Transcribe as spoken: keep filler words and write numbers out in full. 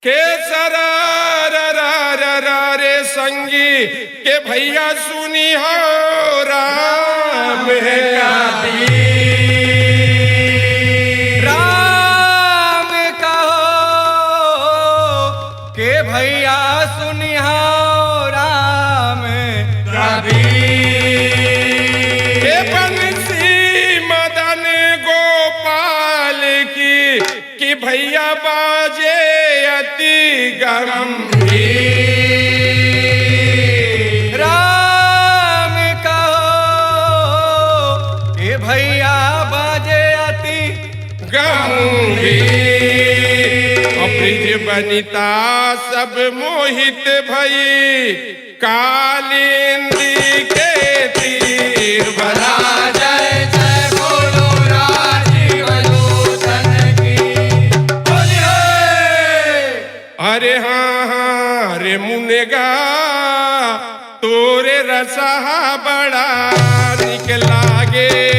के सरा रा रा रा रा रे संगी, के भैया सुनी हो राम हे। राम कहो, के भैया सुनी हो राम। के बंसी मदन गोपाल की, कि भैया बाजे अति गंभीर। राम कहो, कि भैया बाजे अति गंभीर। और ब्रिज बनिता सब मोहित भई, कालिंदी के तीर भला। जय जय बोलो राजीव लोचन की। बोलिए। अरे हाँ हाँ रे मुनगा, तोरे रसहा बड़ा निक लागे।